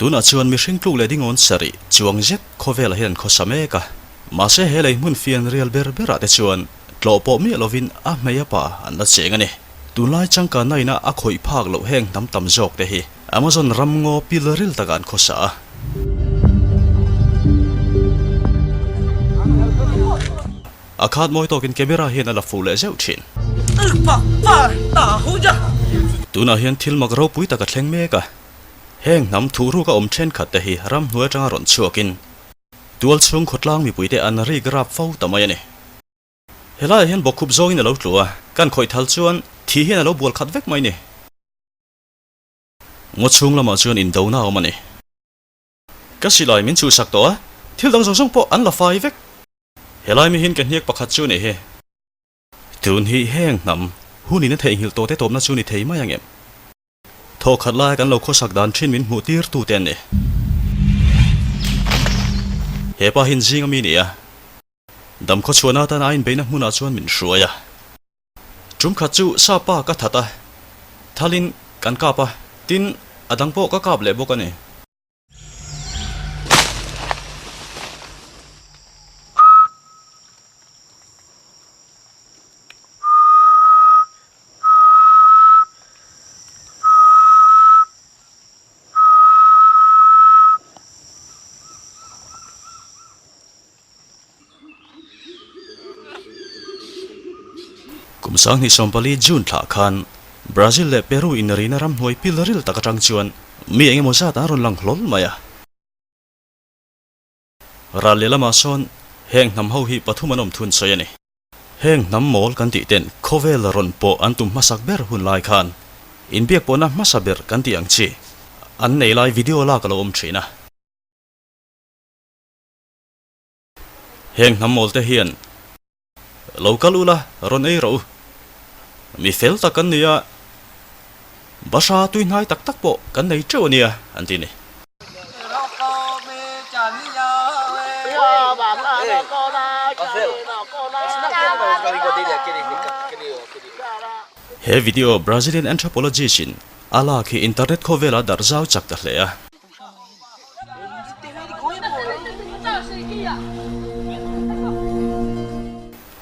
Tunah chuan mihring tluk leh dingawn sarih chuang zet khawvelah hian an khawsa mek a. Mahse he lei hmun fian rial ber berah te chuan tlawh pawh miah lovin a hmei a pa an la cheng a ni. Tunlai changkanna ina a khawih phak loh heng hnam tam zawk te hi Amazon ram ngaw pil ril takah an khawsa a. A khat mawi tawkin camera hian a la fuh leh zeuh thin. Tunah hian thil mak ropui tak a thleng mek a. Heng hnam thuhruk a awm thenkhat te hi ramhnuai atanga rawn chhuakin tual chhung khawtlang mipuite an rik rap fo ta mai a ni. Helaiah hian bawkkhup zawngin a lo tlu a, kan khawih thal chuan thi hian a lo bual khat vek mai ni. Ngaw chhung lamah chuan indona a awm a ni. Ka silai min chhuhsak tawh a, thil dang zawng zawng pawh an la fai vek. Helai mi hin ka hniak pakhat chu ni hi. Tun hi heng hnam hunin a theihnghilh tawh te tawpna chu ni thei mai ang em? Thaw khat laia kan lo khawsak dan thin min hmuh tir tu te an ni. He pa hin zing ami ni a, dam khaw chhuahna atana a inbeihna hmunah chuan min hruai a. Tum khat chu sa pa ka that a, thalin kan kap a, tin a dang pawh ka kap leh bawk a ni. Kum 2014 June thlah khan Brazil leh Peru inrina ramhnuai pil ril tak atang chuan mi engemaw zat an rawn lang hlawl mai a. Ral lehlamah sawn heng hnam ho hi pathum an awm thun sawi a ni. Heng hnam mawl kan tih ten khawvel rawn pawh an tum hmasak ber hun lai khan inbiak pawhna hmasa ber kan tih ang chi an nei lai video lak a lo awm thin a. Heng hnam mawl te hian lo kal ula rawn ei rawh u. Mi fel tak kan ni a, bahra tui hnai tak tak pawh kan nei teuh a nia an ti a ni. He video Brazilian anthropologist in a lak hi internet khawvelah darh zau chak ta hle a.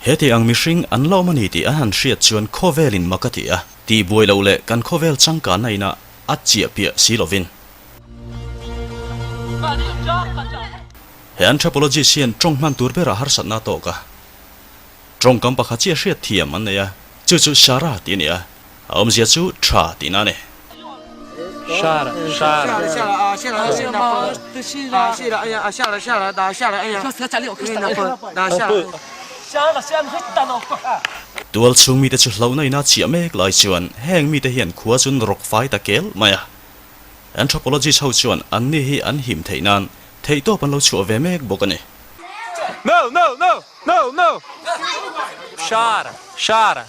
Heti ang mihring an la awm a ni tih an han hriat chuan khawvelin mak a ti a, tihbuai loh leh kan khawvel changkanna inah a chiah piah si lovin. He anthropologist hian tawng hman tur berah harsatna a tawk a, tawngkam pakhat chiah hriat thiam an nei a, chu chu Shara tih a ni a. A awmzia chu tha tihna a ni. Tual chhung mite chu hlauhna ina chiah mek lai chuan heng mite hian khua chu an rawk fai ta kel mai a. Anthropologist ho chuan anni hi an him theih nan theihtawp an lo chhuah ve mek bawk a ni. No no no No no Shara Shara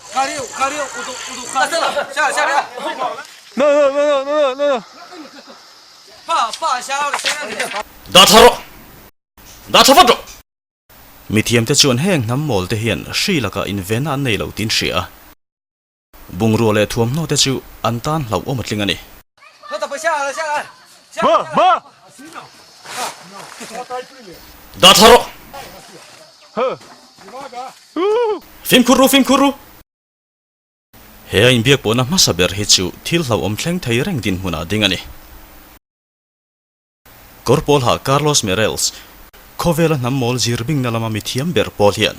No no no no no no Dah thla rawh! Dah thla vat rawh! Mithiamte chuan heng hnam mawl te hian hri lakah invenna an nei lo tiin hria a. Bungrua leh thuamhnaw te chu an tan hlauhawm a tling a ni. Dah thla rawh! Fimkhur ru, fimkhur ru! He a inbiak pawhna hmasa ber hi chu thil hlauhawm thleng thei reng dinhmunah ding a ni. Kawr pawl ha Carlos Merels, khawvela hnam mawl zir bingna lama mithiam ber pawl hian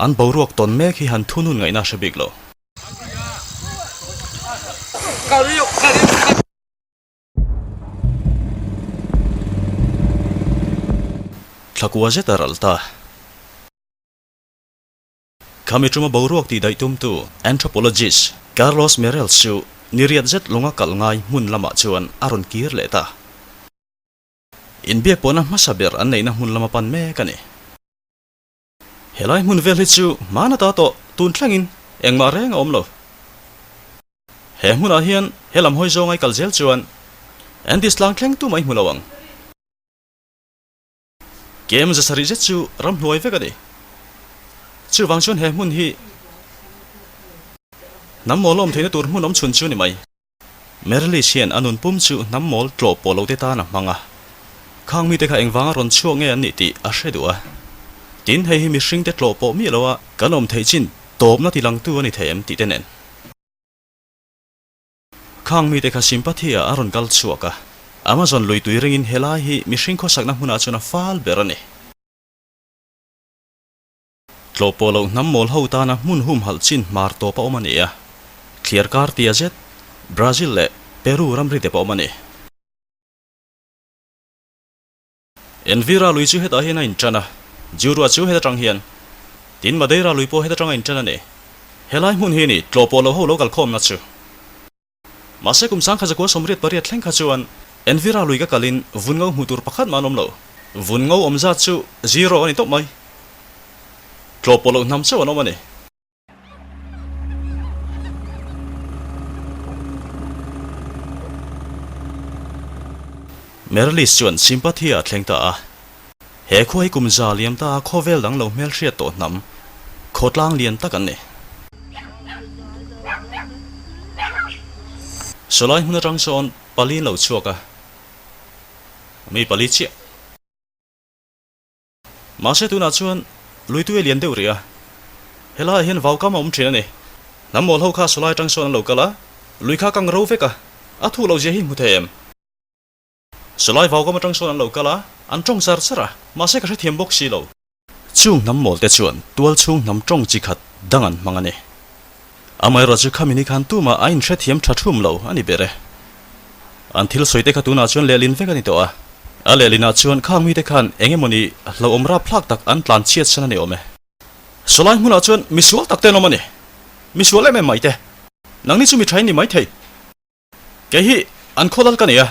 an boruak tawn mek hi han thunun ngaihna hre bik lo. Thlakua zet a ral ta. Khami tuma boruak tih daih tumtu anthropologist Carlos Merels chu niriat zet lunga kal ngai hmun lamah chuan a rawn kir leh ta. Inbiak pawhna hmasa ber an neihna hmun lama pan mek a ni. Helai hmun vel hi chu hman ata tawh tun thlengin engmah reng a awm lo. He hmunah hian he lam hawi zawngai kal zel chuan Andes tlang thleng tumah i hmu lo ang. Kem zasarih zet chu ramhnuai vek a ni. Chuvang chuan he hmun hi hnam mawl awm theihna tur hmun awm chhun chu a ni mai. Merlis hian a nun pum chu hnam mawl tlawh pawh lo te tan a hmang a. Khang mite kha engvanga rawn chhuak nge an nih tih a hre duh a. Tin, hei hi mihringte tlawh pawh miah lo a kan awm theih chin tawpna ti langtu a ni thei em tih te nen. Khang mite kha sympathy ah a rawn kal chhuak a, Amazon lui tui ringin helai hi mihring khawsakna hmunah chuan a fal ber a ni. Tlawh pawh loh hnam mawl ho tana hmun humhalh chin hmar tawp a awm a ni a, thliar kar tia zet Brazil leh Peru ramri dep a awm a ni. Envira lui chu hetah hian a inṭan a, Jurua chu heta ṭang hian. Tin, Madeira lui pawh heta ṭang a inṭan a ni. Helai hmun hi ni tlawh pawh lo ho lo kalkhawmna chu. Mahse kum sangkhat zakua 88 thleng kha chuan Envira lui ka kalin vun ngo hmuh tur pakhat mah an awm lo. Vun ngo awm zat chu zero a ni tawp mai. Tlawh pawh loh hnam chauh an awm a ni. Merlis chuan sympathy a thleng ta a. He khua hi kum za liam ta a khawvel dang lo hmelhriat tawh hnam khawtlang lian tak an ni. Sawlai hmun atang sawn pali an lo chhuak a, mi pali chiah. Mahse tunah chuan luitui a lian deuh rih a, helaiah hian vaukam a awm thin a ni. Hnam mawl ho kha sawlai atang sawn an lo kal a, lui kha kang ro vek a, a thuh loh zia hi hmu thei em? Sawlai vaukam atang sawn an lo kal a, an tawng char char a, mahse ka hrethiam bawk si lo. Chung hnam mawl te chuan tual chhung hnam tawng chi khat dang an hmang a ni. Amaherawh chu khami ni khan tumah a inhrethiam tha thum lo a ni ber e. An thil sawi te kha tunah chuan lehlin vek a ni tawh a. A lehlinah chuan khang mite khan eng emawni hlauhawm rapthlak tak an tlan chhiat san a ni awm e. Sawlai hmunah chuan misual tak te an awm a ni. Misual em em mai te. Nangni chu mi tha in ni mai thei. Kei hi an khaw lal ka ni a,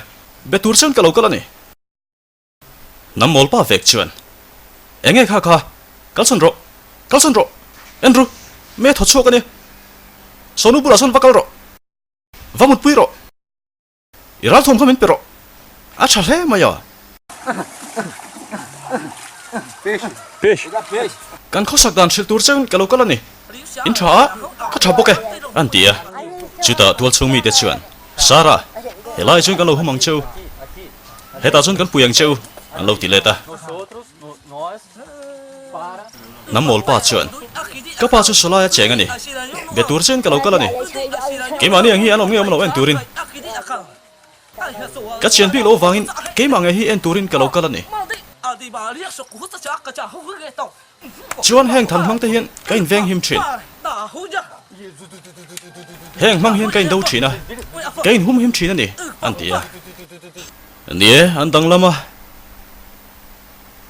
be tur chuan ka lo kal a ni. Hnam mawl pa vek chuan, Enge kha kha, kalsawn rawh, kalsawn rawh, en ru, me thaw chhuak a nia. Sawnu bulah sawn va kal rawh, va mutpui rawh, i ralthawm kha min pe rawh, a tha hle mai a. Kan khawsak dan hrilh tur cheuin ka lo kal a ni, in tha a, ka tha bawk e, an ti a. Chutah tualchhung mite chuan, Sarah, helai chuan kan lo hum ang cheu. Hetah chuan kan pui ang che u, an lo ti let a. Hnam mawl pa chuan, Ka pa chu sawlai a cheng a ni. Be tur chuan ka lo kal a ni. Keimahni ang hi an awm nge awm lo en turin. Ka chian bik loh avangin keimah ngei hi en turin ka lo kal a ni. Chuan heng than hmang te hian ka inveng him thin. Heng hmang hian ka indo thin a, ka inhum him thin a ni, an ti a. Ni e, an danglam a,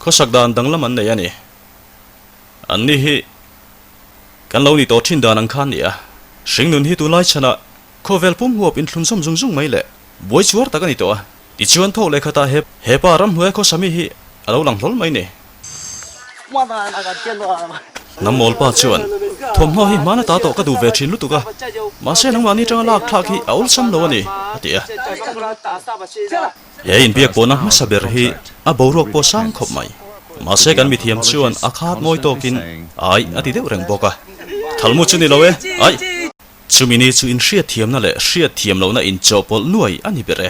khawsak dan danglam an nei a ni. Anni hi kan lo ni tawh thin dan ang kha an ni a. Hringnun hi tunlai chhanah khawvel pum huap inthlun zawm zung zung mai leh buai chuar tak a ni tawh a. Tichuan thawk leh khatah he hepa ramhnuaia khawsami hi a lo lang hlawl mai ni. Hnam mawlpa chuan, Thawmhnaw hi hmana ta tawh ka duh ve thin lutuk a, mahse nangmahni atanga lak thlak hi a awlsam lo a ni, a ti a. He inbiak pawhna hmasa ber hi a boruak pawh sang khawp mai. Mahse kan mithiam chuan a khat ngawi tawkin ai a ti deuh reng bawk a. Thalmu chu ni lo e, ai! Chumi ni chu inhriatthiamna leh hriatthiam lohna inchawhpawlh nuai a ni ber e.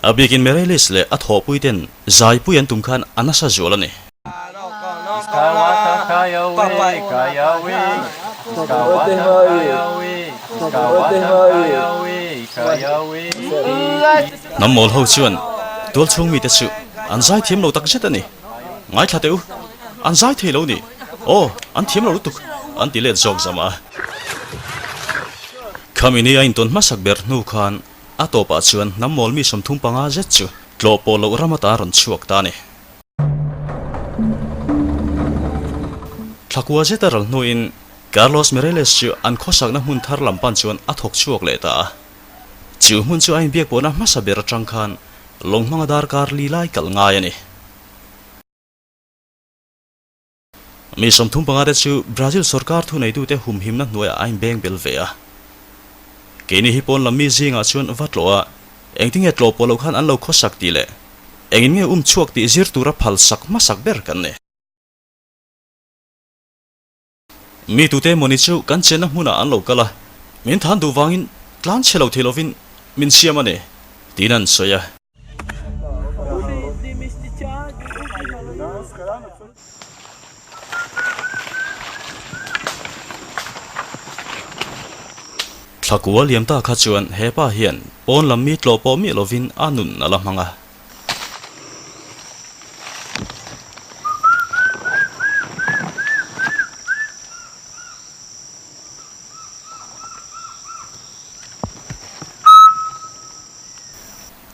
A bikin Merelis leh a thawhpuiten zaipui an tum khan a nasa zual a ni. Hnam mawl ho chuan tualchhung mite chu an zaithiam lo takzet a ni. Ngaithla teh u, an zai thei lo ni. Aw, an thiam lo lutuk, an ti let zawk zam a. Khami ni a intawn hmasak ber hnu khan a tawpah chuan hnam mawl mi 35 zet chu tlawh pawh loh ram ata rawn chhuak ta a ni. Thlakua zeta ral hnuin Carlos Mireles chu an khawsakna hmun thar lam pan chuan a thawk chhuak leh ta a. Chu hmun chu a inbiak pawhna hmasa ber atang khan lawng hmanga darkar li lai kalh ngai a ni. Mi 35 te chu Brazil sorkar thuneitute humhimna hnuaiah a inbeng bel ve a. Keini hi pawn lam mi zingah chuan va tlawh a, engtinge tlawh pawh loh khan an lo khawsak tih leh engin nge um chhuak tih zir tura phal sak hmasak ber kan ni. Mi tute mawni chu kan chenna hmunah an lo kal a, min than duh vangin tlan chhe lo thei lovin. min siam a ni, tiin an sawi a. Thlakua liam ta kha chuan he pa hian pawn lam mi tlawh pawh miah lovin a nun a la hmang a.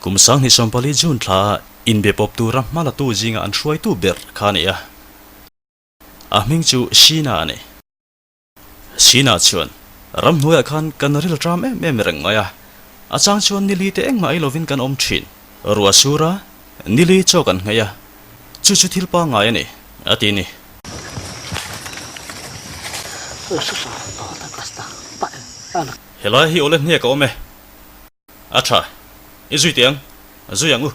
Kum 2014 June thla inbe pawp tura hma latu zinga an hruaitu ber kha a ni a. A hming chu Sheena a ni. Sheena chuan, Ramhnuaiah khan kan ril ṭam em em reng mai a, a chang chuan nili te engmah ei lovin kan awm ṭhin. Ruah sur a, nili chaw kan ngei a, chu chu thil pangngai a ni, a ti ni. Helai hi awle hniak a awm e. A tha. I zui teh ang. Zui ang u.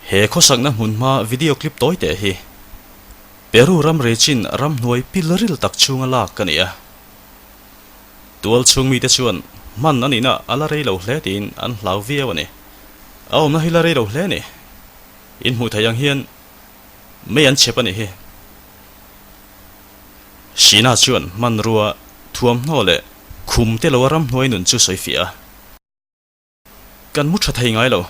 He khawsakna hmunhma video clip tawi teh hi Peru ram rechin ramhnuai pilril tak chhunga lak a ni a. Tual chhung mite chuan hman a nihna a la rei lo hle tiin an hlau viau a ni. A awmna hi la rei lo hle a ni. Inhmuh theih ang hian Mei an chep a nih hi. Sheena chuan hmanrua, thuamhnaw leh khum te lo a ramhnuai nun chu sawi fiah a. Kan mu tha thei ngai lo.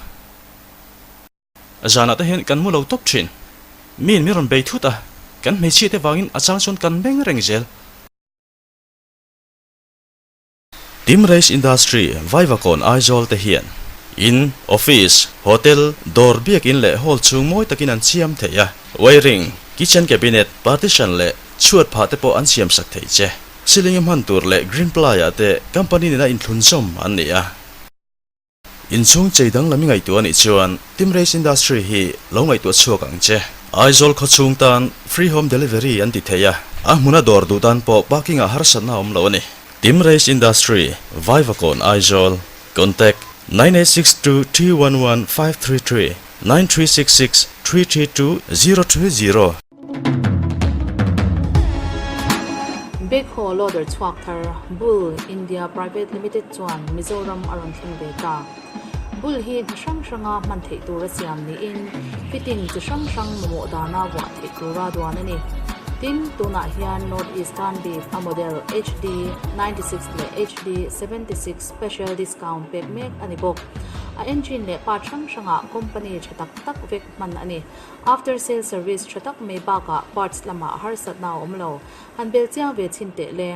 Zanah te hian kan mu lo tawp thin. Miin min rawn bei thut a, kan hmeichhia te vangin a chang chuan kan meng reng zel. Team Race Industry, Vaivakawn Aizawl te hian In, Office, Hotel, dawr biakin leh hall chhung mawi takin an siam thei a, wiring, kitchen cabinet, partition leh chhuat phah te pawh an siam sak thei che. Ceiling a hman tur leh green ply ah te company nena inthlunzawm an ni a. Inchhung chei danglam i ngaihtuah anih chuan Team Race Industry hi lo ngaihtuah chhuak ang che. Aizawl khawchhung tan free home delivery an ti thei a, a hmuna dawr duh tan pawh parking ah harsatna a awm lo a ni. Team Race Industry, Vaivakawn Aizawl, Contact, 9862 311 533, 9366 332 020. Backhoe loader chhuak thar Bull India Private Limited chuan Mizoram a rawn thleng ve ta. Bull hi hna hrang hranga hman theih tura siam niin fitting chi hrang hrang mamawh dana vuah theih tura duan a ni. Tin, tunah hian North East tan bik a model HD 96 leh HD 76 special discount pek mek a ni bawk. A engine leh part hrang hrangah company tha tak tak vek hman a ni. After sale service tha tak mai bakah parts lamah harsatna a awm lo. Han bel chiang ve chhin teh le.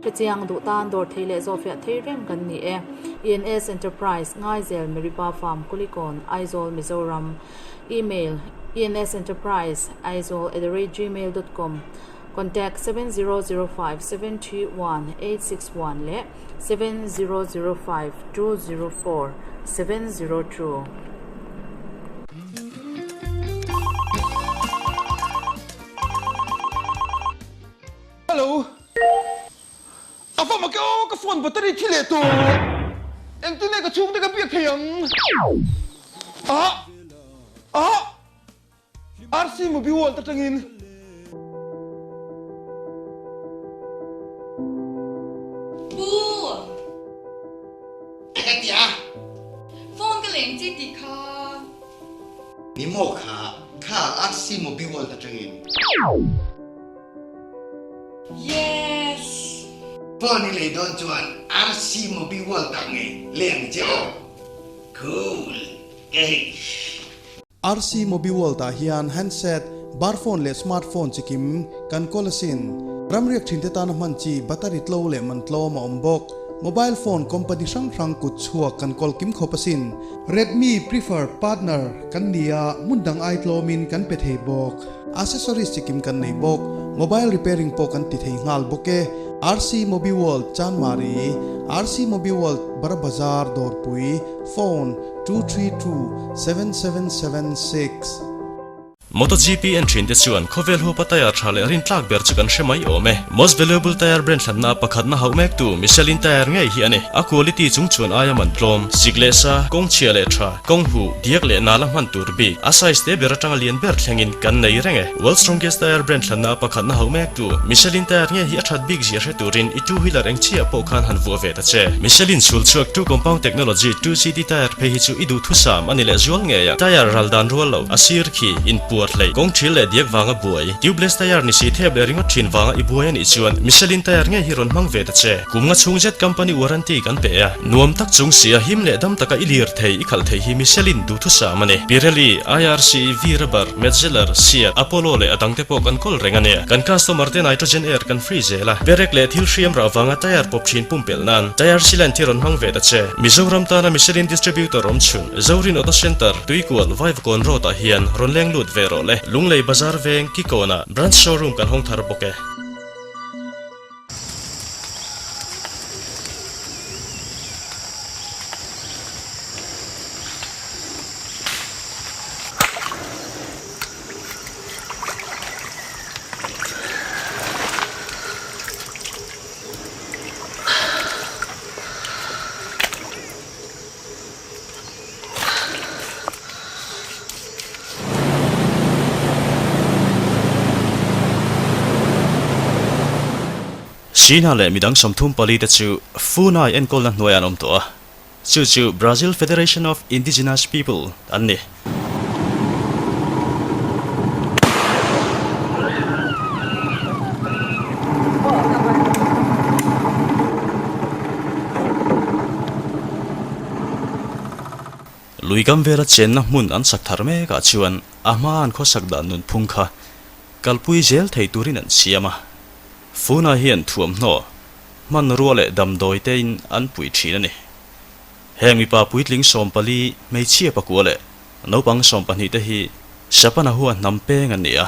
Hrechiang duh tan dawr thei leh zawhfiah thei reng kan ni e. ENS Enterprise, Ngaizel, Meripa Farm, Kulikawn, Aizawl, Mizoram. Email, ensenterprise aizawl at the rate gmail dot com Contact, 7005 731 861 leh 7005 204 702. Hello. A va mak e aw, ka phone battery thi leh tawh. Engtin nge ka chhungte ka biak thei ang? Ah! Ah! RC Mobi World atangin. Pu! Ka ti a. Phone ka leng chi tih kha. Ni maw kha, kha RC Mobi World atangin. Yes! Phone i lei dawn chuan RC Mobi World ah ngei lei ang che aw. Cool! Eish! RC Mobi World ah hian handset, bar phone leh smart phone chi kim kan kawl asin. Ramriak thinte tana hman chi battery tlo leh man tlawm a awm bawk. Mobile phone company hrang hrang kut chhuak kan kawl kim khawp asin. Redmi preferred partner kan ni a, hmun dang ai tlawmin kan pe thei bawk. Accessories chi kim kan nei bawk. Mobile repairing pawh kan ti thei nghal bawk e. RC Mobi World Chanmari, RC Mobi World Bara Bazar Dawrpui, Phone, 232 7776. MotoGP en thin te chuan khawvel huapa tyre tha leh rintlak ber chu kan hre mai awm e. Most valuable tyre brand hlanna a pakhatna hauh mek tu Michelin tyre ngei hi a ni. A quality chung chuan aia man tlawm, sik leh sa, kawng chhia leh tha, kawng huh, diak leh nala hman tur bik, a size te ber atanga lian ber thlengin kan nei reng e. World strongest tyre brand hlanna a pakhatna hauh mek tu Michelin tyre ngei hi a that bik zia hre turin i two wheeler eng chiah pawh khan han vuah ve ta che. Michelin chhul chhuak two compound technology 2CD tyre phei hi chu i duhthusam a ni leh zual ngei a. Tyre ral dan rual lo, a sir khi, inpuar hleih, kawng thil leh diak vanga buai, tubeless tyre ni si thep leh ringawt thin vanga i buai a nih chuan Michelin tyre ngei hi rawn hmang ve ta che. Kum nga chhung zet company warranty kan pe a, nuam tak chung sia him leh dam taka i lir thei i khalh thei hi Michelin duhthusam a ni. Pirelli, IRC, V-Rubber, Metzeler, Seat, Apollo leh a dangte pawh kan kawl reng a nia. Kan customer te nitrogen air kan free zel a, perek leh thil hriam rah vanga tyre pawp thin pumpelh nan tyre sealant hi rawn hmang ve ta che. Mizoram tana Michelin distributor awm chhun, Zorin Auto Centre, Tuikual, Vaivakawn Road ah hian rawn leng lut ve rawh le. Lunglei Bazar veng Kikawnah branch showroom kan hawng thar bawk e. China leh midang 34 te chu Funai enkawlna hnuaiah an awm tawh a, chu chu Brazil Federation of Indigenous People an ni. Lui kam vela chenna hmun an sak thar mekah chuan a hma an khawsak dan nunphung kha kalpui zel thei turin an siam a. Funa hian thuamhnaw, hmanrua leh damdawi tein an pui thin a ni. Heng mipa puitling 14, hmeichhia pakua leh naupang 12 te hi Sapanahua hnam peng an ni a,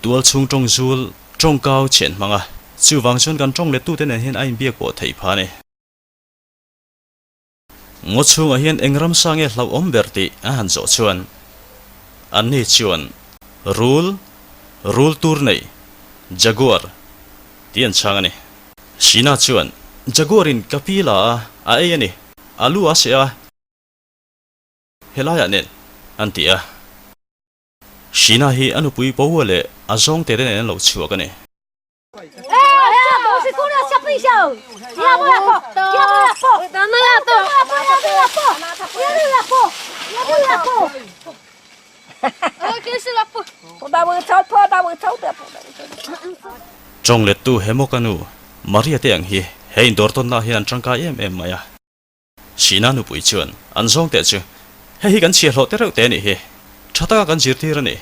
tual chhung tawng zul, tawngkau chhen hmang a, chuvang chuan kan tawng lettute nen hian a inbiak pawh theih phah a ni. Ngaw chhungah hian eng ramsa nge hlauhawm ber tih a han zawh chuan anni chuan rul, rul tur nei, jaguar tih an chhang a ni. Shina chuan jaguar in ka pi la a, a ei a ni, a lu a seh a, helaiah nen an ti a. Shina hi a nupui Boa leh a zawngte te nen an lo chhuak a ni. Tawng lettu Hemok a nu Maria te ang hi he indawr tawnnaah hian an tangkai em em mai a. Sina nupui chuan an zawng teh chu, Hei hi kan chhiahhlawh te reuh te a nih hi. Tha taka kan zirtir a ni.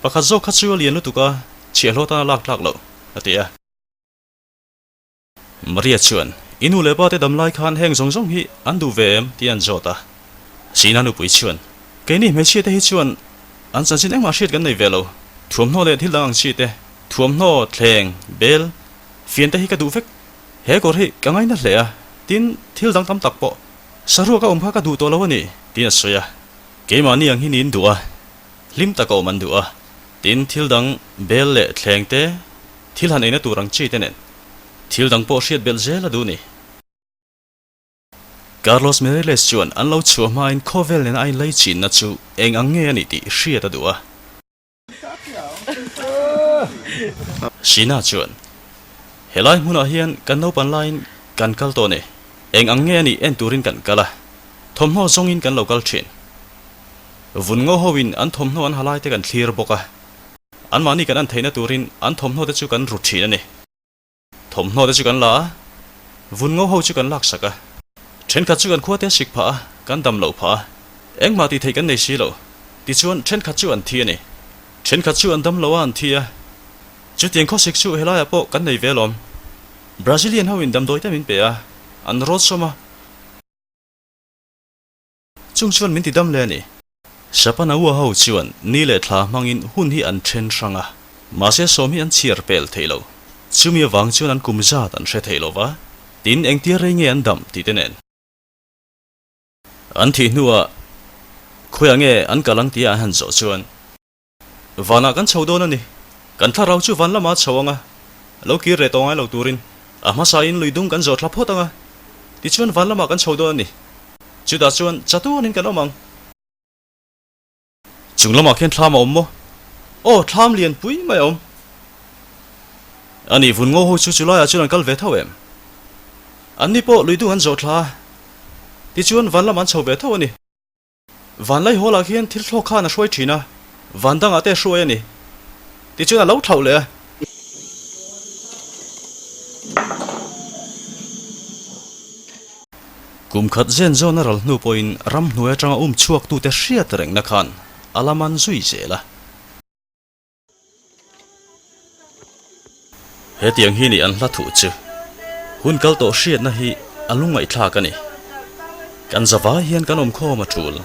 Pakhat zawk kha chu a lian lutuk a, chhiahhlawh tana lak tlak loh, a ti a. Maria chuan, I nu leh pa te dam lai khan heng zawng zawng hi an duh ve em? tih an zawt a. Sina nupui chuan, Keini hmeichhia te hi chuan an chanchin engmah hriat kan nei ve lo. Thuamhnaw leh thil dang ang chi te, thuamhnaw, thleng, bel, fian te hi ka duh vek. He kawr hi ka ngaina hle a, tin, thil dang tam tak pawh saruak a awm kha ka duh tawh lo a ni, tiin a sawi a. Keimahni ang hi niin duh a, hlim taka awm an duh a, tin, thil dang bel leh thleng te, thil han eina tur ang chi te nen thil dang pawh hriat belh zel a duh ni. Carlos Meireles chuan an lo chhuah hmain khawvel nena a inlei chinna chu eng ang nge a nih tih hriat a duh a. Sina chuan, Helai hmunah hian kan naupan laiin kan kal tawh ni. Eng ang nge a nih en turin kan kal a, thawmhnaw zawngin kan lo kal thin. Vun ngaw hoin an thawmhnaw an ha laite kan thlir bawk a, anmahni kan en theihna turin an thawmhnaw te chu kan ru thin a ni. Thawmhnaw te chu kan la a, vun ngo ho chu kan laksak a. Thenkhat chu kan khua te a sik phah a, kan dam loh phah a. Engmah tih theih kan nei si lo. Tichuan, thenkhat chu an thi a ni. Thenkhat chu an dam lo a, an thi a. Chutiang khawsik chu helaiah pawh kan nei ve alawm. Brazilian ho in damdawi te min pe a, an rawt sawm a. Chung chuan min ti dam le a ni. Sapanaua ho chuan ni leh thla hmangin hun hi an then hrang a, mahse sawm hi an chhiar pel thei lo. Chumi avang chuan an kum zat an hre thei lo va, tin engtia rei nge an dam tih te nen. An thih hnuah khawiah nge an kal ang tia an han zawh chuan, Vanah kan chho dawn a ni. Kan thlarau chu van lamah a chho ang a, lo kir leh tawh ngai lo turin a hmasain lui dung kan zawh thla phawt ang a, tichuan van lamah kan chho dawn a ni. Chutah chuan chatuanin kan awm ang. Chung lamah khian thlam a awm maw? Aw, thlam lian pui mai a awm. A nih vun ngo ho chu chulaiah chuan an kal ve tho em? Anni pawh lui dung an zawh thla a, tichuan van lamah an chho ve tho a ni. Vanlai hawlah khian thil thlawk khan a hruai thin a, van dangah te a hruai a ni. Tichuan a lo thlauh leh a. Kum khat zen zawn a ral hnu pawhin ramhnuai atanga um chhuaktute hriat rengna khan a la man zui zel a. Hetiang hi ni an hla thuh chu. Hun kal tawh hriatna hi a lungngaihthlak a ni. Kan zavai hian kan awm khawm a tul.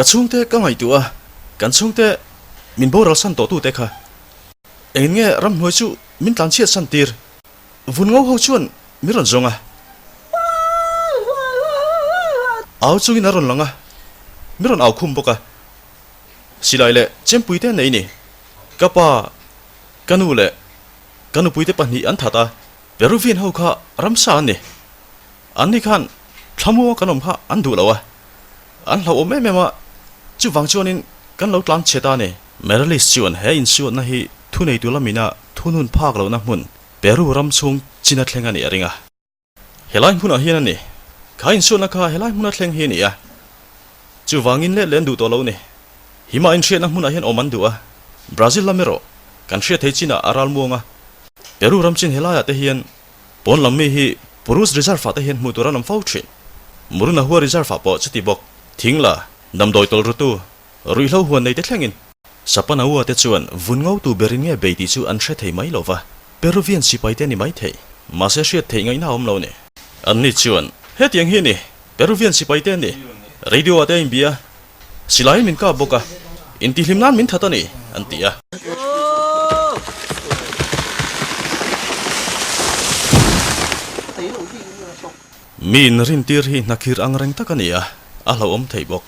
Ka chhungte ka ngaihtuah a, kan chhungte min boral san tawh tute kha engin nge ramhnuai chu min tlanchhiat san tir? Vun ngo ho chuan min rawn zawng a. Au chungin a rawn lang a, min rawn au khum bawk a. Silai leh chempui te nei ni. Ka pa, ka nu leh ka nupuite pahnih an that a, Peruvian ho kha ramsa an ni. Anni khan thlamuanga kan awm kha an duh lo a, an hlauhawm em em a, chuvang chuanin kan lo tlan chhe ta a ni. Meralis chuan he insuatna hi thuneitu lamina thunun phak lohna hmun Peru ram chhung chin a thleng a nih a ring a. Helai hmunah hian a ni. Kha insuatna kha helai hmuna thleng hi a ni a. Chuvangin let leh an duh tawh lo ni. Hima inhriatna hmunah hian awm an duh a. Brazil lam erawh kan hriat thei chinah a ral muang a. Peru ram chin helaiah te hian pawn lam mi hi Purus Reserve-ah te hian hmuh tur an awm fo thin. Murunahua Reserve-ah pawh chuti bawk. Thing la, damdawi tawlh rutu, ruihhlo huan nei te thlengin. Sapanaua te chuan vun ngotu berin nge bei tih chu an hre thei mai lo va, Peruvian sipai te ni mai thei, mahse hriat theih ngaihna a awm lo ni. Anni chuan, Hetiang hi a ni, Peruvian sipai te an ni, radio ah te a inbia, silaiin min kap bawk a, intihhlim nan min that a ni, an ti a. Mi inrintir hi hnakhir ang reng tak a ni a, a hlauhawm thei bawk.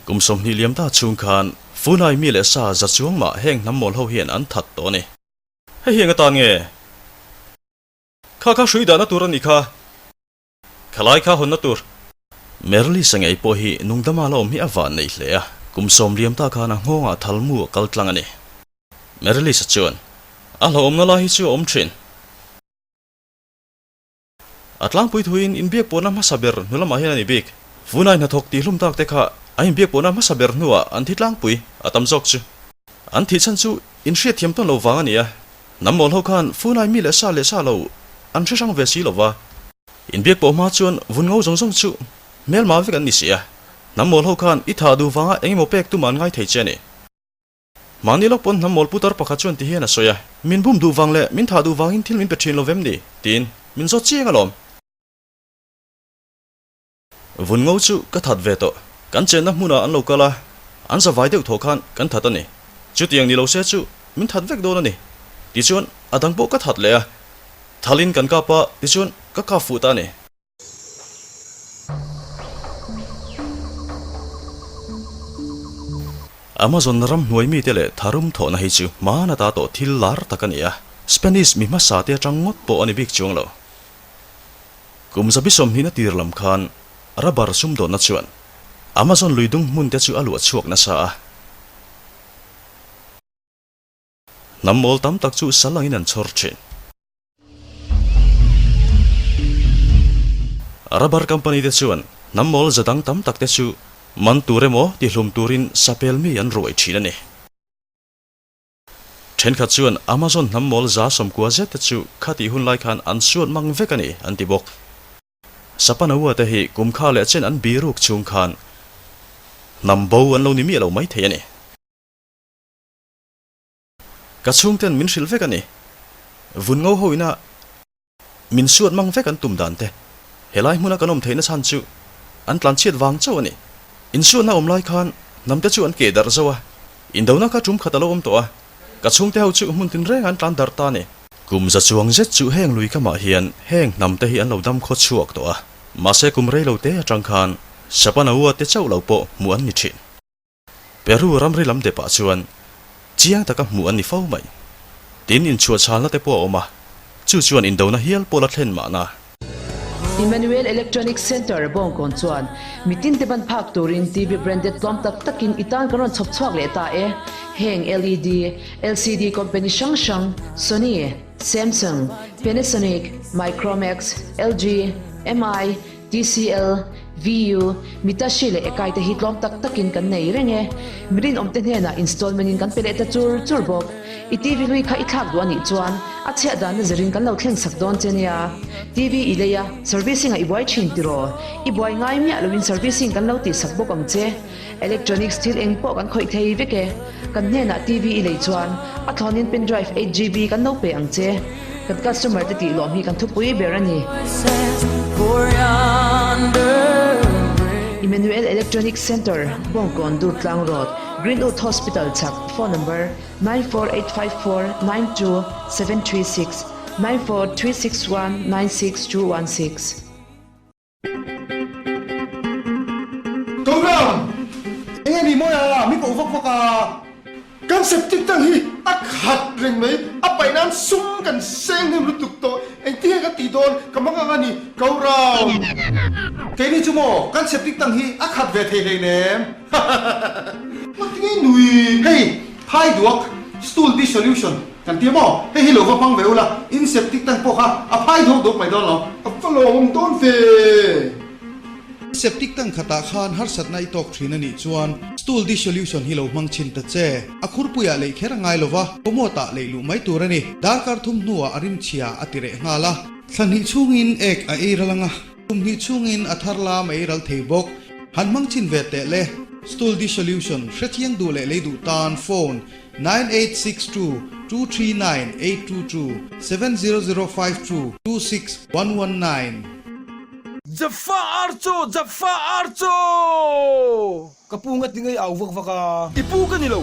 Kum 20 liam ta chhung khan Funai mi leh sa za chuang mah heng hnam mawl ho hian an that tawh a ni. Hei hi eng atan nge? Kha kha hrui dahna tur a nih kha. Khalai kha hawnna tur. Merly Sangei pawh hi nungdama la awm hi a van nei hle a, kum sawm liam ta khan a nghawngah thalmu a kal tlang a ni. Merly sa chuan, A hlauhawmna lai hi chu a awm thin. A tlangpui thuin inbiak pawhna hmasa ber hnu lamah hian a ni bik. Funai hnathawk tih hlum tak te kha a inbiak pawhna hmasa ber hnuah an thi tlangpui a tam zawk chu. An thih chhan chu inhriatthiam tawn lo vang a ni a. Hnam mawl ho khan Funai mi leh sa leh sa lo an hre hrang ve si lo va. Inbiak pawh hma chuan vun ngo zawng zawng chu hmelma vek an ni si a. Hnam mawl ho khan i thah duh vanga engemaw pek tumah an ngai thei che a ni. Mahni lawk pawn hnam mawl putar pakhat chuan ti hian a sawi a, Min bum duh vang leh min thah duh vangin thil min pe thin lo vem ni? tiin min zawt chiang alawm. Vun ngo chu ka that ve tawh. Kan chenna hmunah an lo kal a, an zavai deuh thaw khan kan that a ni. Chutiang ni lo se chu min that vek dawn a ni. Tichuan a dang pawh ka that leh a, thalin kan kap a, tichuan ka kap fuh ta a ni. Amazon ram hnuai mite leh tharum thawhna hi chu hmana ta tawh thil lar tak a ni a, Spanish mi hmasa te atang ngawt pawh a ni bik chuang lo. Kum zabi sawmhnihna tir lam khan rubber sumdawnna chuan Amazon luidung hmun te chu a luah chhuak nasa a. Hnam mawl tam tak chu sal angin an chhawr thin. Rubber company te chuan hnam mawl za dang tam tak te chu man tur emaw tihlum turin sapel mi an ruai thin a ni. Thenkhat chuan Amazon hnam mawl za 90 zet te chu khatih hun lai khan an suat mang vek a ni an ti bawk. Sapanaua te hi kum kha leh chen an biruk chhung khan hnam bo an lo ni miah lo mai thei a ni. Ka chhungten min hrilh vek a ni. Vun ngo ho ina min suat mang vek an tum dan te. Helai hmuna kan awm theihna chhan chu an tlanchhiat vang chauh a ni. Insuatna awm lai khan hnamte chu an keh darh zo a, indona kha tum khat a lo awm tawh a, ka chhungte ho chu hmun tinreng an tlan darh ta a ni. Kum za chuang zet chu heng lui kamah hian heng hnamte hi an lo dam khaw chhuak tawh a, mahse kum rei lo te atang khan Sapanaua te chauh lo pawh hmuh an ni thin. Peru ramri lam depah chuan chiang taka hmuh an ni fo mai. Tin inchhuahchhalna te pawh a awm a, chu chuan indona hial pawh la thlen mahna. Emmanuel Electronics Centre Bawngkawn chuan mitin te ban phak turin TV branded tlawm tak takin i tan kan rawn chhawp chhuak leh ta e. Heng LED, LCD company hrang hrang Sony, Samsung, Panasonic, Micromax, LG, MI, TCL, VU, Mitashi leh Ekai te hi tlawm tak takin kan nei reng e. Mi rinawmte hnenah installment in kan pe leh ta chur chur bawk. I TV hlui kha i thlak duh a nih chuan a chhiah danna zirin kan lo thleng sak dawn che nia. TV i lei a, servicing ah i buai thin tiraw? I buai ngai miah loin servicing kan lo tih sak bawk ang che. Electronics thil eng pawh kan khawih thei vek e. Kan hnenah TV i lei chuan a thlawnin pen drive 8GB kan lo pe ang che. Kan customer te tih lawm hi kan thupui ber a ni. Emmanuel Electronics Centre, Bawngkawn Durtlang Road, Greenwood Hospital chhak, Phone number, 94854 92736, 94361 96216. Program eng nge ni mawi a, mi koh vak vak a. Kan septic tank hi a khat reng mai, a paih nan sum kan seng hnem lutuk tawh, engtin nge ka tih dawn ka mang ang a ni Program. Keini chu maw kan septic tank hi a khat ve thei hleinem. Matinge nui. Hei phai duak stool dissolution. Kan ti maw? Hei hi lo va hmang ve ula, in septic tank pawh kha a phai duak duak mai dawn lo. A va lawmawm dawn ve. Septic tank khatah khan harsatna i tawk thin a nih chuan stool dissolution hi lo hmang chhin ta che. A khurpuiah leih kher a ngai lova, commode-ah leih luh mai tur a ni. Darkar thum hnuah a rimchhia a ti reh nghal a. Thla hnih chhungin ek a ei ral ang a, kum hnih chhungin a thar lam a ei ral thei bawk. Han hmang chhin ve teh le. Stool dissolution hrechiang duh leh lei duh tan phone 9862 239 822 70052 26119. Jaffa Archo! Jaffa Archo! Ka pu nga ti ngei au vak vak a. I pu ka ni lo.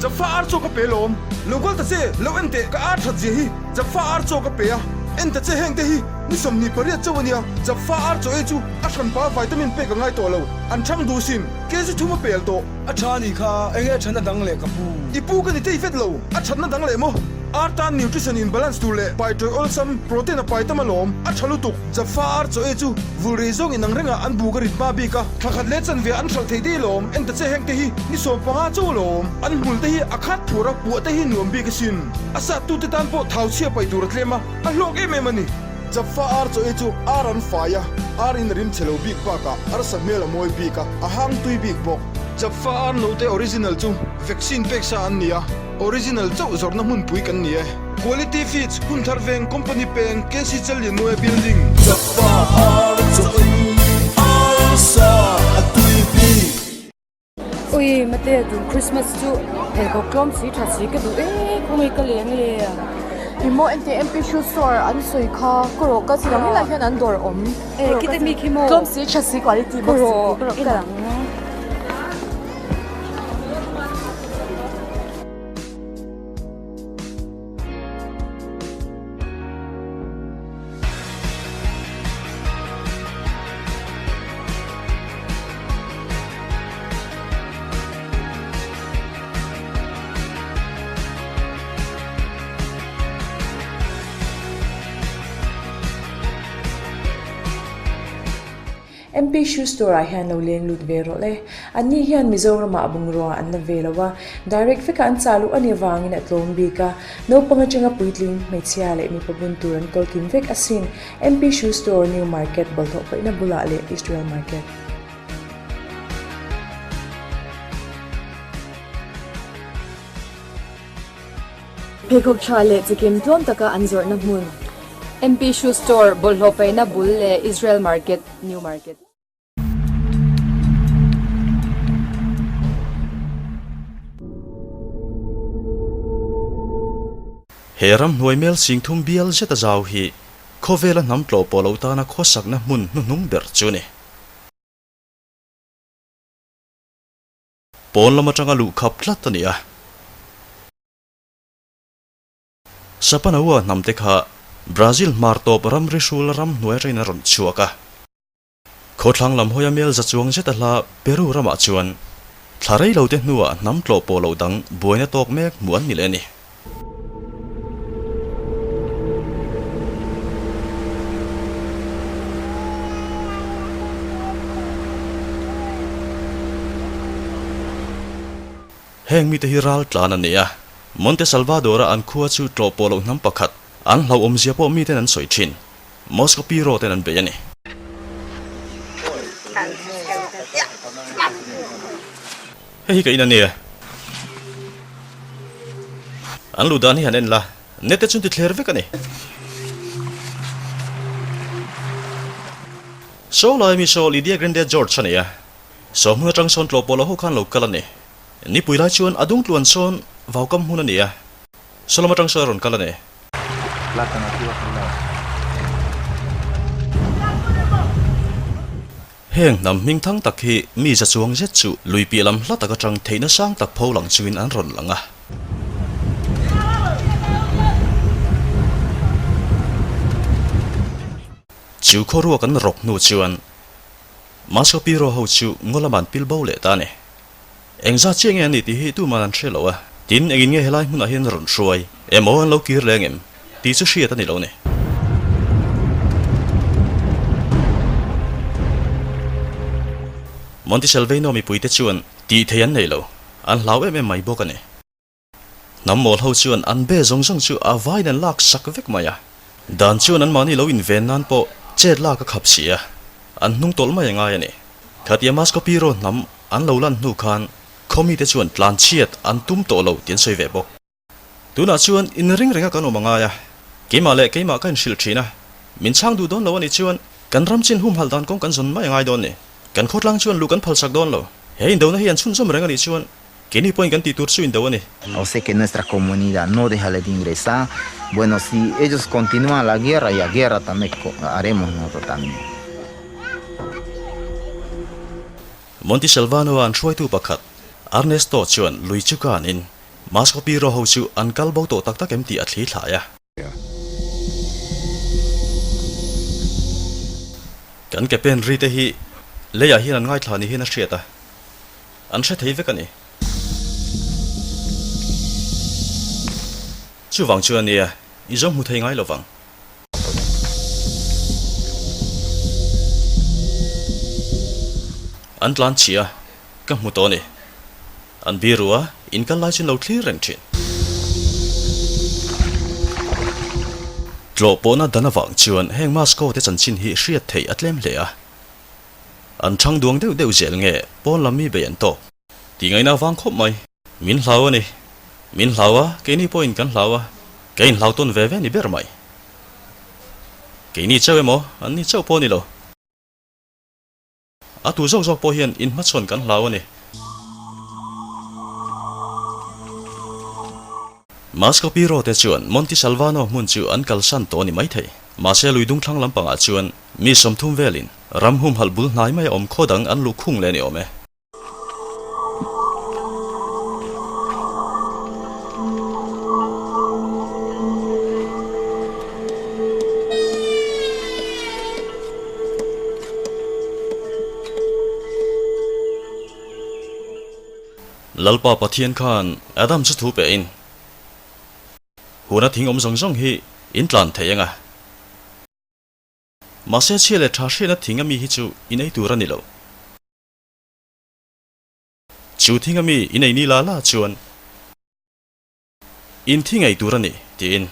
Jaffa Archo ka pe lawm. Lo kal ta che, lo en teh, ka ar that zia hi. Jaffa Archo ka pe a, en ta che heng te hi ni 28 chauh a nia. Jaffa Archo ei chu a hranpa vitamin pek a ngai tawh lo. An chhang duh sin, kg thum a pel tawh. A tha ni kha, enge a thatna dang leh ka pu? I pu ka ni tei vet lo, a thatna dang leh maw? Ar tan nutrition in balance tur leh pai tawih awlsam, protein a pai tam alawm, a tha lutuk. Jaffa ar chaw ei chu vul rei zawng inang rengah an buk a rit hma bik a, thla khat leh chanve an hralh thei dei lawm, en ta che heng te hi ni 15 chauh alawm. An hmul te hi a khat phur a, puah te hi nuam bik asin. A sat tu te tan pawh thau chhia paih tur a tlem a, a hlawk em em a ni. Jaffa ar chaw ei chu ar an fai a, ar in a rim chhe lo bik bakah arsa hmel a mawi bik a, a hang tui bik bawk. Jaffa ar note original chu vaccine pek sa an ni a, original chauh zawrhna hmunpui kan ni e. Quality Feeds, Hunthar Veng, Company Peng, KC Challianmuai Building. Jaffa ar chaw ei arsa a tui bik. Ui mate tun Christmas chu pheikhawk tlawm si tha si ka duh e khawnge ka leng le. Ih maw engti MP shoe store an sawi kha ka rawh ka chhiang helai hian an dawr awm. E khita mi khi maw. Tlawm si tha si quality bawk si ka rawh ka lang. MP Shoe Store ah hian lo leng lut ve rawh le. Anni hian Mizoramah bungrua an la ve lo a, direct vekah an chah luh a nih avangin a tlawm bik a. Naupang atanga puitling, hmeichhia leh mipa bun tur an kawl kim vek asin. MP Shoe Store, New Market, bawlhhlawh paihna bulah leh Israel Market. Pheikhawk tha leh chikim tlawm taka an zawrhna hmun. MP Shoe Store, Bawlhhlawh paihna bul leh Israel Market, New Market. He ramhnuai mel singthum bial zet a zau hi khawvela hnam tlawh pawh lo tana khawsakna hmun hnuhnung ber chu a ni. Pawn lam atanga luh khap tlat a ni a. Sapanaua hnamte kha Brazil hmar tawp ramri hrul ramhnuai atangin a rawn chhuak a. Khawthlang lam hawia mel za chuang zet a hla Peru ramah chuan thla rei lo te hnuah hnam tlawh pawh loh dang buaina tawk mek hmuh an ni leh a ni. Heng mite hi ral tlan an ni a, Monte Salvador-a an khua chu tlawh pawh loh hnam pakhat, an hlauhawmzia pawh miten an sawi thin. Moscow Piro ten an bei a ni. Hei hi ka in a nia. An luh dan hi han en la, net te chuan ti thler vek a ni. Saw lai mi saw Lydia Grande George a ni a, saw hmun atang sawn tlawh pawh lo ho khan lo kal a ni. Nipui lai chuan a dung tluan sawn vaukam hmun a ni a, saw lam atang sawn a rawn kal a ni. Heng hnam hming thang tak hi mi za chuang zet chu lui piah lam hla tak atang theihna sang tak pho lang chungin an rawn lang a. Chu khawruak an rawk hnu chuan Mascopiro ho chu ngaw lamah an pil bo leh ta a ni. Engzat chiah nge an nih tih hi tuman an hre lo a, tin engin nge helai hmunah hian rawn hruai emaw an lo kir leng em tih chu hriat a ni lo ni. Monticelveno mipuite chuan tih thei an nei lo, an hlau em em mai bawk a ni. Hnam mawl ho chuan an be zawng zawng chu a vaiin an lak sak vek mai a, dan chuan anmahni lo inven nan pawh chet lak a khap si a, an hnung tawlh mai a ngai a ni. Khatia Mascopiro hnam an lo lan hnu khan khaw mite chuan tlan chhiat an tum tawh lo tih an sawi ve bawk. Tunah chuan inring renga kan awm a ngai a, keimah leh keimah ka inhrilh thin a, min chhang duh dawn lo a nih chuan kan ram chin humhalh dan kawng kan zawn mai a ngai dawn ni. Kan khawtlang chuan luh kan phalsak dawn lo. He indona hi an chhunzawm reng a nih chuan Keini pawhin kan tih tur chu indo a ni. O sea que nuestra comunidad no deja de ingresar, bueno si ellos continúan la guerra ya guerra también haremos nosotros también. Monte Selvano-a an hruaitu pakhat, Ernesto chuan lui chu kanin Mascopiro ho chu an kal bo tawh tak tak em tih a thli thlai a. Kan ke pen ri te hi leiah hian an ngaithla ni hian a hriat a, an hre thei vek a ni. Chuvang chu a nia, i zo hmu thei ngai lo vang. An tlan chhia, ka hmu tawh a ni. An biru a, in kal lai chu an lo thlir reng thin. Tlawh pawhna dan avang chuan heng Moscow te chanchin hi hriat theih a tlem hle a. An thang duang deuh deuh zel nge pawn lam mi bei an tawk. Tih ngaihna avang khawp mai. Min hlau a ni. Min hlau a, keini pawhin kan hlau a, ka inhlau tawn ve ve ni ber mai. Keini chauh emaw, anni chauh pawh a ni lo. A tu zawk zawk pawh hian inhmachhawn kan hlau a ni. Mascopiro te chuan Monte Salvano hmun chu an kalsan tawh a ni maithei. Mahse lui dung thlang lampangah chuan mi 30 velin ram humhalh bul hnai mai a awm khaw dang an luh khung leh a ni awm e. Lalpa Pathian khan Adam chu thu pehin, Huna thing awm zawng zawng hi in tlan thei eng a? Mahse chhia leh tha hriatna thing ami hi chu in ei tur a ni lo. Chu thing ami in ei ni la la chuan In thi ngei tur a ni, tiin.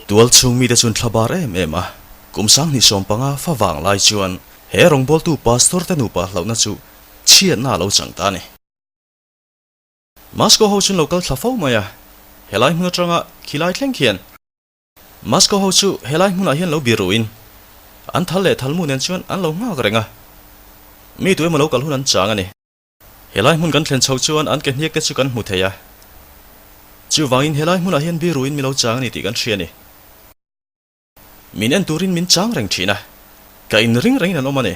Tual chhung mite chuan thla bar em em a, kum 2015 fa vang lai chuan he rawngbawltu pastor te nupa hlauhna chu chhiatna a lo chang ta a ni. Moscow ho chu an lo kal thla fo mai a, helai hmun atanga khilai thleng khian Moscow ho chu helai hmunah hian lo biruin an thal leh thalmu nen chuan an lo nghak reng a, mi tu emaw lo kal hun an chang a ni. Helai hmun kan thlen chho chuan an ke hniak te chu kan hmu thei a, chuvangin helai hmunah hian biruin mi lo chang a ni tih kan hria a ni. Min en turin min chang reng thin a, ka inring rengin an awm a ni.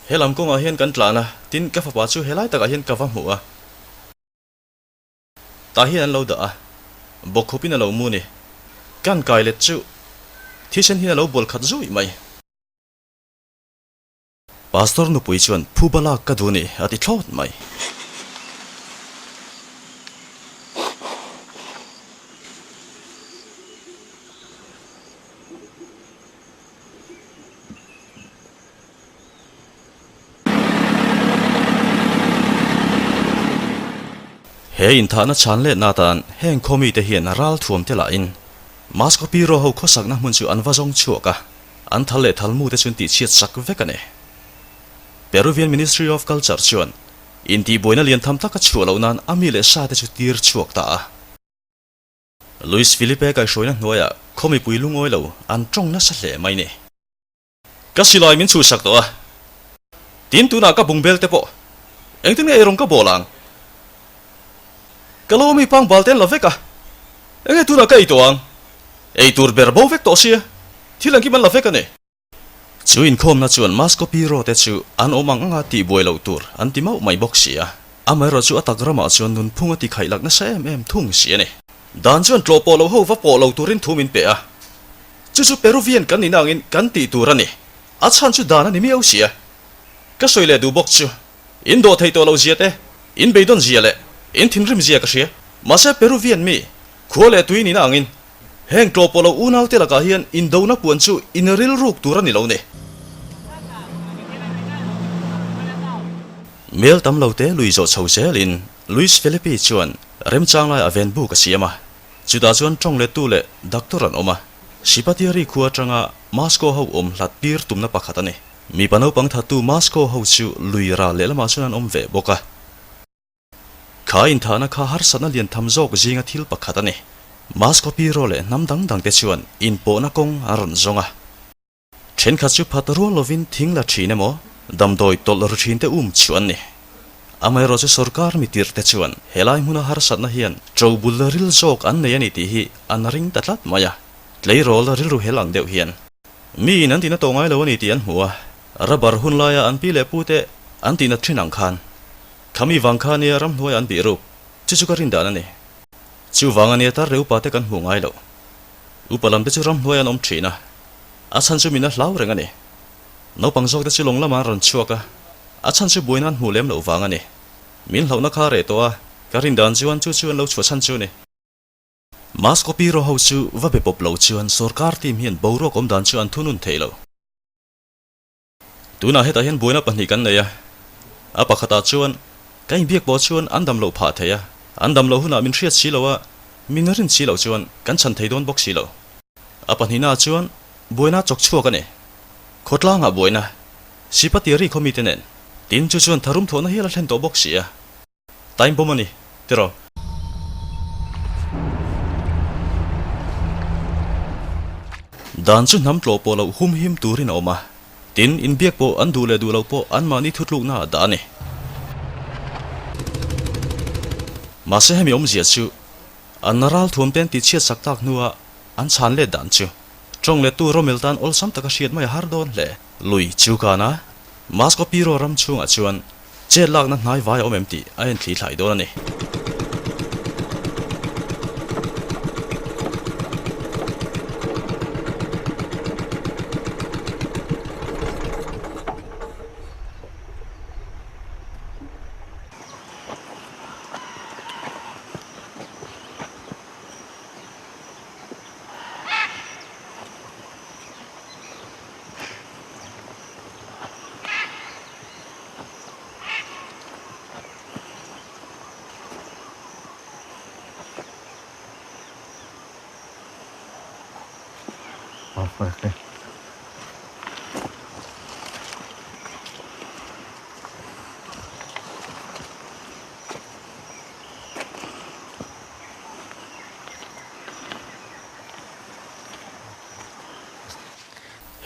He lam kawngah hian kan tlan a, tin ka fapa chu helai takah hian ka va hmu a. Tah hian an lo dah a, bawkkhupin a lo mu ni. Kan kai let chu thisen hian a lo bual khat zuih mai. Pastor nupui chuan phuba lak ka duh ni a ti thlawt mai. He inthahna chhan letna atan heng khaw mite hian ral thuam te lahin Maskopiro ho khawsakna hmun chu an va zawng chhuak a. An thal leh thal mute chuan tihchhiat sak vek a ni. Peruvian Ministry of Culture chuan intihbuaina lian tham taka chhuah loh nan a mi leh sa te chu tir chhuak ta a. Luis Felipe kaihhruaina hnuaiah khaw mipui lungawi lo an tawng nasa hle mai ni. Ka silai min chhuhsak tawh a, tin tunah ka bungbel te pawh engtin nge eirawng ka bawl ang? Ka lo mi pangbal te an la vek a, enge tunah ka ei tawh ang? Ei tur ber bo vek tawh sia. Thil engkim an la vek a ni. Chu inkhawmna chuan Maskopiro te chu an awm ang anga tihbuai loh tur an ti mauh mai bawk si a. Amaherawh chu a tak ramah chuan nunphung a ti khaih lak nasa em em thung si a ni. Dan chuan tlawh pawh lo ho va pawh lo turin thu min pe a. Chu chu Peruvian kan nihna angin kan tih tur a ni. A chhan chu dan a ni miau si a. Ka sawi leh duh bawk chu in dawh theih tawh loh zia te, in beidawn zia leh in thinrim zia ka hria. Mahse Peruvian mi, khua leh tui nihna angin Heng tlawh pawh lo unaute lakah hian indona puan chu in rilruk tur a ni lo ni. Mel tam lo te lui zawh chho zelin Luis Felipe chuan remchang lai a ven buk a siam a, chutah chuan tawng lettu leh doctor an awm a, Sipatiari khua atanga Moscow ho awm hlat tir tumna pakhat a ni. Mipa naupang thattu Moscow ho chu lui ral lehlamah chuan an awm ve bawk a. Kha inthahna kha harsatna lian tham zawk zinga thil pakhat a ni. Maskopiro leh hnam dang dangte chuan inpawhna kawng an rawn zawng a. Thenkhat chu phat rual lovin thing la thin emaw, damdawi tawlh ru thinte um chu an ni. Amaherawh chu sorkar mi tirhte chuan helai hmuna harsatna hian ṭobul ril zawk an nei a ni tih hi an ring ta tlat mai a. Tleirawl rilru hel ang deuh hian miin an tihna tawh ngai lo a ni tih an hmu a, rubber hun laia an pi leh pute an tihna thin ang khan Khami vang kha nia ramhnuai an bih ruk, chu chu ka rin dan a ni. Chuvang a nia tar leh upa te kan hmuh ngai loh. Upa lam te chu ramhnuai an awm thin a, a chhan chu min a hlau reng a ni. Naupang zawk te chu lawng lamah an rawn chhuak a, a chhan chu buaina an hmuh lem loh vang a ni. Min hlauhna kha a reh tawh a, ka rin dan chuan chu chu an lo chhuah chhan chu a ni. Maskopiro ho chu va be pawp lo chuan sorkar team hian boruak awm dan chu an thunun thei lo. Tunah hetah hian buaina pahnih kan nei a, a pakhatah chuan ka inbiak pawh chuan an dam loh phah thei a, an dam loh hunah min hriat si lo a, min rin si loh chuan kan chhan thei dawn bawk si lo. A pahnihnaah chuan buaina chawk chhuak a ni. Khawtlangah buaina, Sipatiari khaw mite nen, tin chu chuan tharum thawhna hial a thlen tawh bawk si a. Time bomb a ni, tiraw? Dan chu hnam tlawh pawh loh hum him turin a awm a, tin inbiak pawh an duh leh duh loh pawh anmahni thutlukna ah dah a ni. Mahse hemi awmzia chu an ralthuam te an tihchhiat sak tak hnua an chhan let dan chu tawng lettu Romel tan awlsam taka hriat mai a har dawn hle. Lui chu kan a, Maskopiro ram chhungah chuan Chet lakna hnai vai a awm em tih a en thli thlai dawn a ni.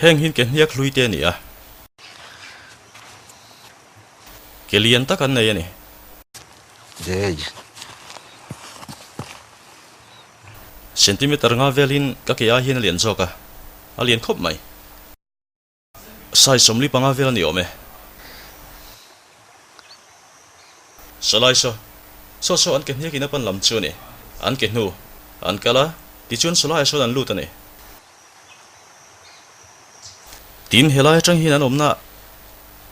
Heng hin ke hniak hlui te a ni a. Ke lian tak an nei a ni. Centimeter nga velin ka ke ai hian a lian zawk a, a lian khawp mai. Size 45 vel a ni awm e. Salai saw, saw saw an ke hniakin a pan lam chu a ni. An ke hnu, an kal a, tichuan salaiah sawn an lut a ni. Tin, helai atang hian an awmna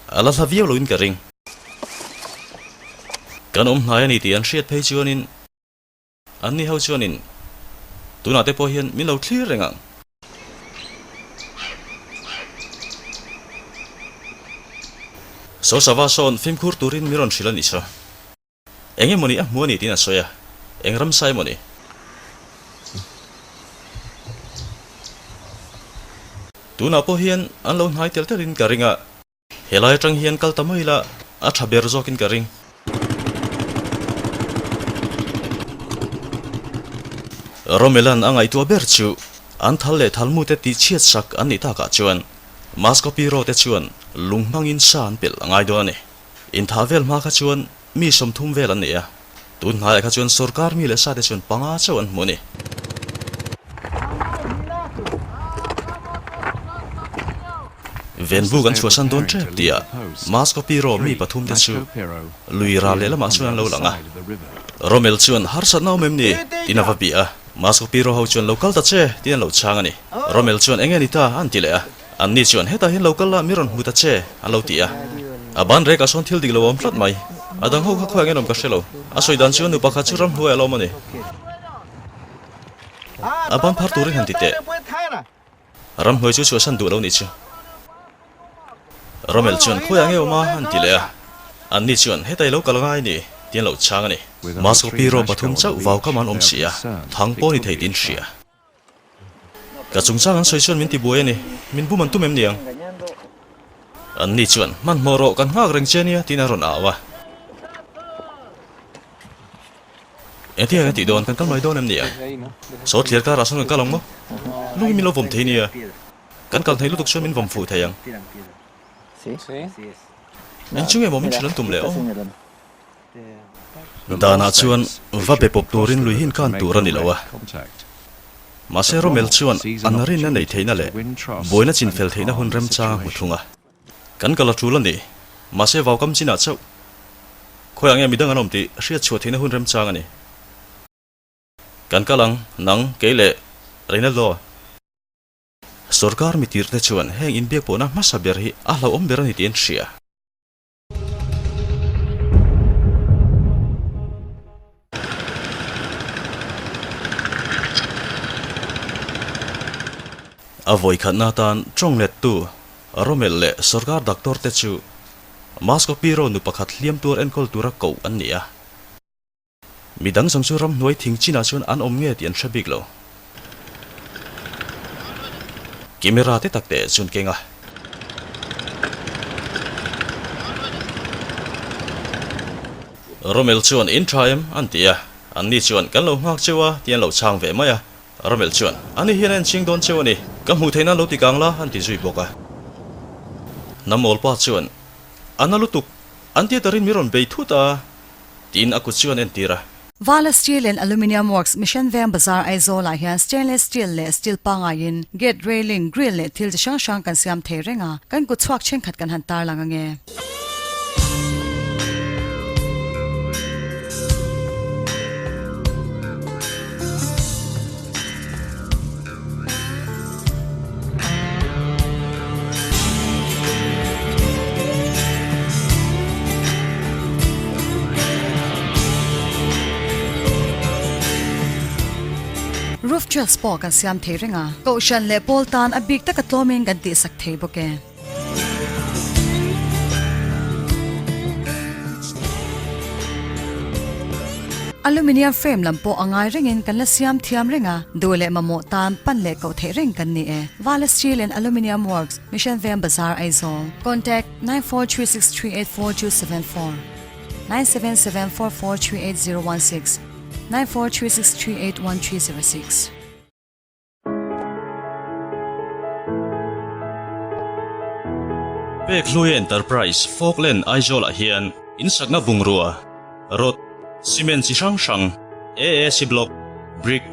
a la hla viau loin ka ring. Kan awm hnai a ni tih an hriat phei chuanin anni ho chuanin tunah te pawh hian min lo thlir reng ang. Saw sava sawn fimkhur turin min rawn hrilh a nih saw. Eng emawni a hmu a ni tiin a sawi a, eng ramsa emawni? Tunah pawh hian an lo hnai tel telin ka ring a, helai atang hian kal ta mai ila a tha ber zawkin ka ring. Romelan a ngaihtuah ber chu an thal leh thalmute tihchhiat sak an nih takah chuan Maskopiro te chuan lung hmangin sa an pelh a ngai dawn a ni. Inthah vel hma kha chuan mi 30 vel an nei a, tun hnaiah kha chuan sorkar mi leh sate chuan panga chauh an hmu a ni. Venbu kan chhuahsan dawn tep tihah Maskopiro mi pathum te chu lui ral lehlamah chuan an lo lang a. Romel chuan harsatna awm em ni? tiin a va bih a. Maskopiro ho chuan lo kal ta che tiin an lo chhang a ni. Romel chuan eng nge ni ta? an ti leh a. Anni chuan hetah hian lo kal la mi rawn hmu ta che an lo ti a. A ban rekah sawn thil dik lo a awm tlat mai. A dang ho kha khawiah nge an awm ka hre lo. A sawi dan chuan nu pakhat chu ramhnuai a la awm a ni. A ban phar turin han ti teh. Ramhnuai chu chhuahsan duh lo nih chu. Romel chuan khawiah nge awm a an ti leh a. Anni chuan hetah i lo kal ngai ni tih an lo chhang a ni. Maskopi rawh pathum chauh vau kam an awm si a, thang pawh ni thei tiin hria. Ka chungchang an sawi chuan min ti buai a ni, min bum an tum em niang? Anni chuan, Hmanhmawh rawh, kan nghak reng che nia, tiin a rawn au a. Engtin nge kan tih dawn, kan kal mai dawn em niang? Saw thliar karah sawn kan kal ang maw? Lungin min lo vawm thei nia, kan kal thei lutuk chuan min vawm fuh thei ang. Eng chu nge maw min hrilh an tum leh aw? Danah chuan va be pawp turin lui hin khan tur a ni lo a. Mahse Romel chuan a narinna neih theihna leh buaina chinfel theihna hun remchang a hmu thung a. Kan kal a tul a ni. Mahse vaukam chinah chauh khawiah nge midang an awm tih hriat chhuah theihna hun remchang a ni. Kan kal ang, nang, kei leh Reynaldo. Sorkar mitirte chuan heng inbiak pawhna hmasa ber hi a hlauhawm ber a ni tih an hria. A vawikhatna atan tawng lettu Romel leh sorkar doctor te chu Maskopiro nu pakhat hliam tuar enkawl tura koh an ni a. Mi dang zawng chu ramhnuai thing chinah chuan an awm nge tih an hre bik lo. Camera te tak teh chuan keng a. Romel chuan in tha em? an ti a. Anni chuan kan lo nghak cheu a tih an lo chhang ve mai a. Romel chuan ani hian a enching dawn cheu a ni, ka hmuh theih nan lo ti kang la an ti zui bawk a. Hnamawlpa chuan a na lutuk, an tia tarin mi rawn bei thut a. Tiin a kut chu an entir a. Vala Steel and Aluminium Works, Mission Veng Bazar, Aizawl-ah hian stainless steel leh steel pangaiin gate railing, grill leh thil chi hrang hrang kan siam thei reng a, kan kut chhuak thenkhat kan han tarlang ange. Roof tiles pawh kan siam thei reng a, kohhran leh pawl tan a bik taka tlawmin kan tihsak thei bawk e. Aluminium frame lam pawh a ngai rengin kan la siam thiam reng a, duh leh mamawh tan pan leh koh theih reng kan ni e. Vala Steel and Aluminium Works, Mission Veng Bazar, Aizawl. Contact, 9436384274, 9774438016, 9436381306. Pekhluia Enterprise, Falkland, Aizawl-ah hian insakna bungrua, rod, cement chi hrang hrang, AAC block, brick,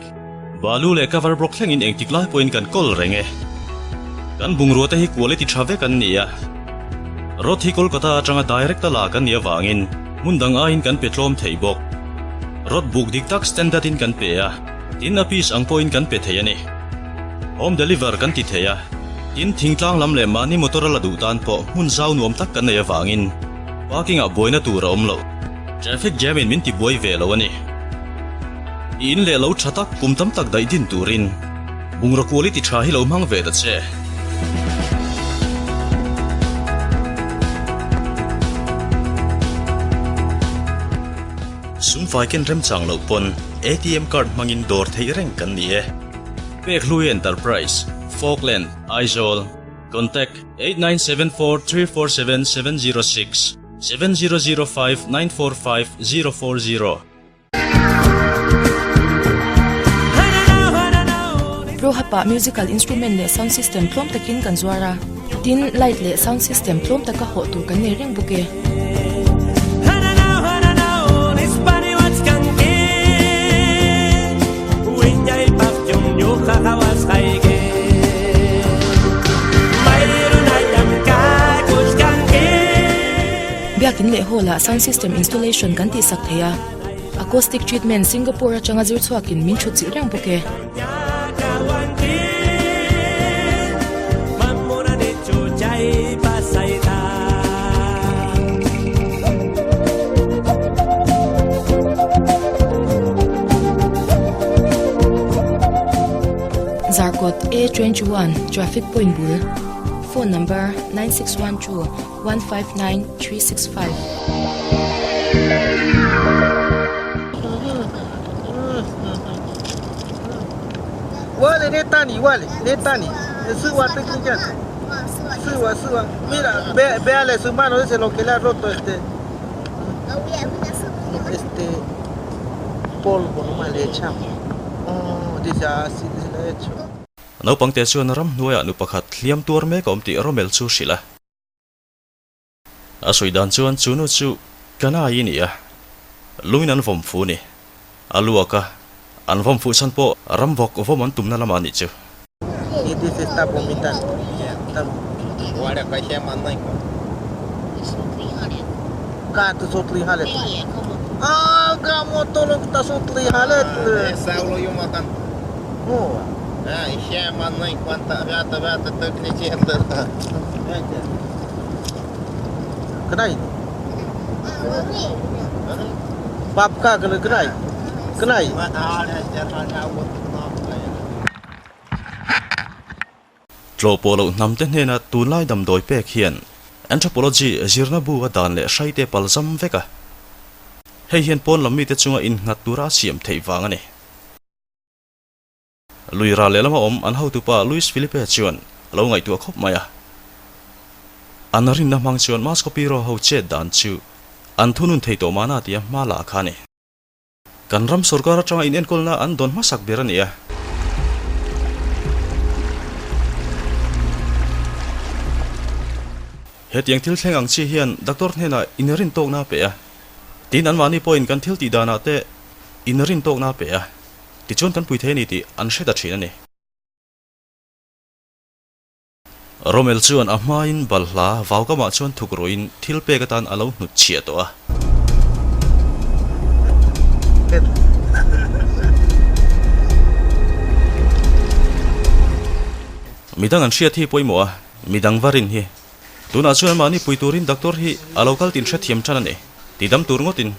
balu leh cover block thlengin engtik lai pawhin kan kawl reng e. Kan bungrua te hi quality tha vek an ni a. Rod hi Kolkata atanga direct a la kan nih avangin hmun dang aiin kan pe tlawm thei bawk. Rod buk dik tak standard in kan pe a, tin a piece ang pawhin kan pe thei a ni. Home deliver kan ti thei a, tin thingtlang lam leh mahni motor a la duh tan pawh hmun zau nuam tak kan nei avangin parking ah buaina tur a awm lo. Traffic jam in min ti buai ve lo a ni. I in leh lo tha tak kum tam tak daih din turin bungraw quality tha hi lo hmang ve ta che. Sumfai ken remchang loh pawn ATM card hmangin dawr theih reng kan ni e. Pekhlui Enterprise, Falkland, Aizawl, Contact, 8974 347 706. 7005 945 040. Pro Hub-ah musical instrument leh sound system tlawm takin kan zuar a, tin light leh sound system tlawm taka hawh tur kan nei reng bawk e. Biakin leh hall-ah sound system installation kan tihsak thei a, acoustic treatment Singapore atanga zir chhuakin min thut chilh reng bawk e. Zarkawt A 21 Traffic Point bul Phone number 9612 159 365. Naupangte chuan ramhnuaiah nu pakhat hliam tuar mek a awm tih Romel chu hrilh a. A sawi dan chuan chu nu chu Kanai i ni a, lungin an vawm fu ni. A luak a, an vawm fuh chhan pawh ram vawk vawm an tumna lamah a nih chu. Tlawh pawh loh hnam te hnena tunlai damdawi pek hian anthropology zirna bu a dan leh hraite palzam vek a. Hei hian pawn lam mite chunga innghat tura a siam theih vang a ni. Lui ral lehlama awm an hotupa Luis Felipe chuan a lo ngaihtuah khawp mai a. An rinna hmang chuan Moscow Piro ho chet dan chu an thunun thei tawh mahna tia hma la kha a ni. Kan ram sorkar atanga inenkawlna an dawn hmasak ber a ni a. Hetiang thil thleng ang chi hian doctor hnenah inrintawkna a pe a. Tin, anmahni pawhin kan thil tih danah te inrintawkna a pe a. Tichuan kan pui thei a ni tih an hre ta thin a ni. Romel chuan a hmain balhla vaukamah chuan thuk ruiin thil pek atan a lo hnut chhiah tawh a. Midang an hriat hi pawimawh a, midang va rin hi. Tunah chuan mahni pui turin doctor hi a lo kal tin hrethiam tan a ni. Tidam tur ngawtin.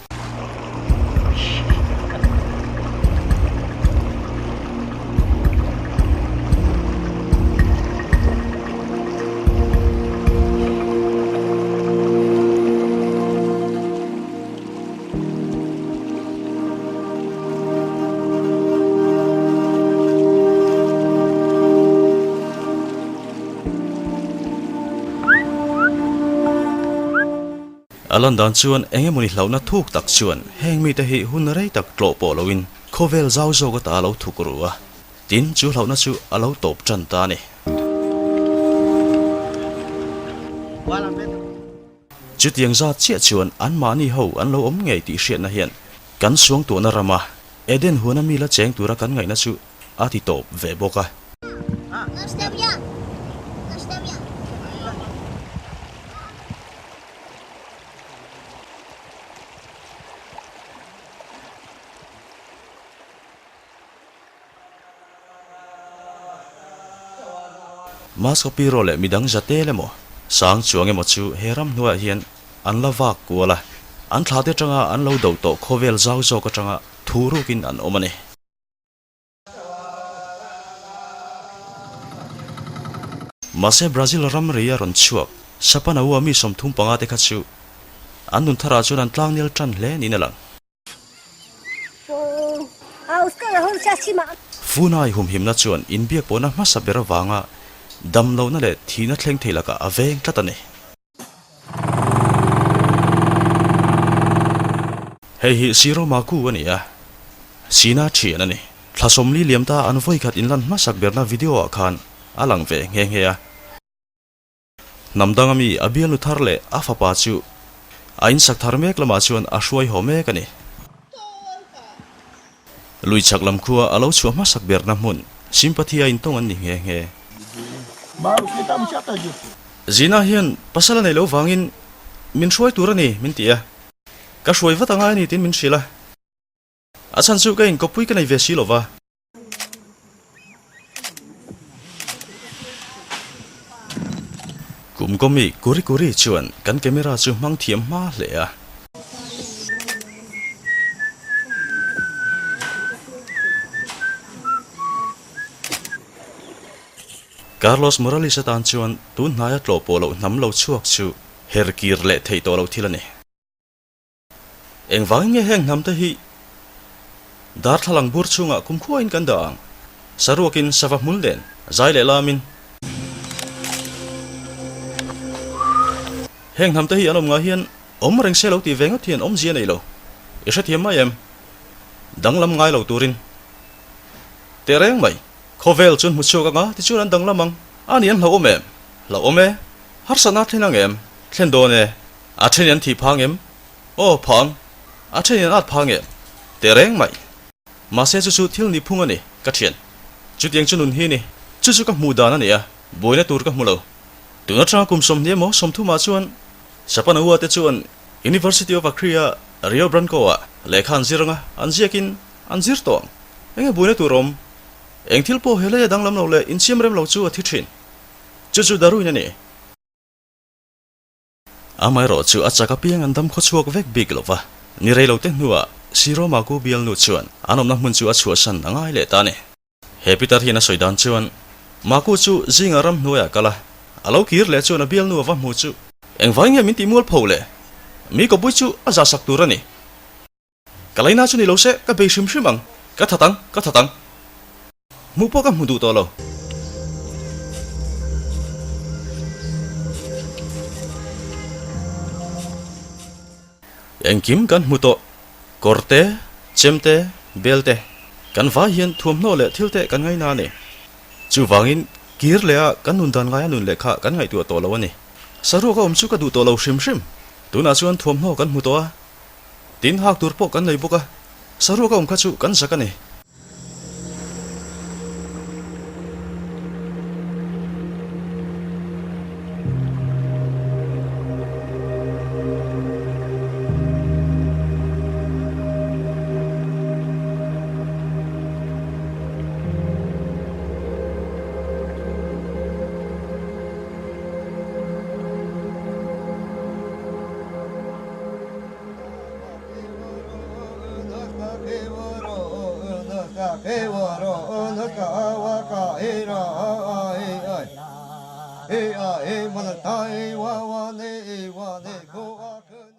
A lan dan chuan eng emawni hlauhna thuk tak chuan heng mite hi hun rei tak tlawh pawh loin khawvel zau zawk ata a lo thuk ru a, tin chu hlauhna chu a lo tawp tan ta a ni. Chutiang zat chiah chuan anmahni ho an lo awm ngei tih hriatna hian kan suangtuahna rama Eden huana mi la cheng tura kan ngaihna chu a ti tawp ve bawk a. Mascopiro leh midang za tel emaw, sang chuang emaw chu he ram hnuaiah hian an la vak kual a, an thlate atanga an lo do tawh khawvel zau zawk atanga thu rukin an awm a ni. Mahse Brazil ramri a rawn chhuak Sapanaua mi 35 te kha chu an nun tharah chuan an tlangnel tan hle niin a lang. Funai humhimna chuan inbiak pawhna hmasa ber avanga damlohna leh thihna thleng thei lakah a veng tlat a ni. Hei hi Siro Maku a ni a, Sina thian a ni. Thla 40 liam ta an vawikhat inlan hmasak berna video-ah khan a lang ve nghe nghe a. Hnam danga mi a bialnu thar leh a fapa chu a insak thar mek lamah chuan a hruai haw mek a ni. Lui chhak lam khua a lo chhuah hmasak berna hmun Sympathy a intawng an ni nghe nghe. Zina hian pasal a nei lo vangin min hruai tur a ni min ti a, ka hruai vat angai a ni tiin min hrilh a. A chhan chu ka inkawppui ka nei ve si lova. Kum kawmi Kuri Kuri chuan kan camera chu hmang thiam hma hle a. Carlos Morales atan chuan tun hnaia tlawh pawh loh hnam lo chhuak chu her kir leh theih tawh loh thil a ni. Engvangin nge heng hnamte hi darthlalang bur chhungah kumkhuain kan dah ang? Saruakin sava hmul nen zai leh lamin. Heng hnamte hi an awm ngai hian awm reng se lo tih ve ngawt hian awmzia nei lo. I hrethiam mai em? Danglam ngai lo turin. Tehreng mai. Khawvel chuan hmu chhuak anga tichuan an danglam ang. A ni an hlauhawm em? Hlauhawm e. Harsatna thlen ang em? Thlen dawn e. A then an thih phang em? Aw, phang. A then an at phang em? Teh reng mai. Mahse chu chu thil nihphung a ni, ka thian. Chutiang chu nun hi ni. Chu chu ka hmuh dan a ni a, buaina tur ka hmu lo. Tun atanga kum 20 emaw 30 ah chuan Sapanaua te chuan University of Acre-a Rio Branco-ah lehkha an zir anga an ziakin an zir tawh ang. Enge buaina tur awm? Eng thil pawh he leia danglam lo leh insiam rem lo chu a thi thin. Chu chu Darwin a ni. Amaherawh chu a chak apiang an dam khawchhuak vek bik lo va, ni rei lo te hnuah Siroma ku bialnu chuan an awmna hmun chu a chhuahsan a ngai leh ta a ni. He Peter hian a sawi dan chuan Maku chu zingah ram hnuaiah kal a, a lo kir leh chuan a bialnu a va hmu chu. Engvai nge min tih mualpho le? Mi kawpui chu a zahsak tur a ni. Ka leina chu ni lo se, ka bei hrim hrim ang. Ka that ang, ka that ang. Hmuh pawh ka hmu duh tawh lo. Engkim kan hmu tawh. Kawr te, chem te, bel te. Kan vai hian thuamhnaw leh thil te kan ngaina a ni. Chuvangin, kir leh a kan nun dan ngaia nun leh kha kan ngaihtuah tawh lo a ni. Saruak a awm chu ka duh tawh lo hrim hrim. Tunah chuan thuamhnaw kan hmu tawh a. Tin hak tur pawh kan nei bawk a, saruak a awm kha chu kan zak a ni.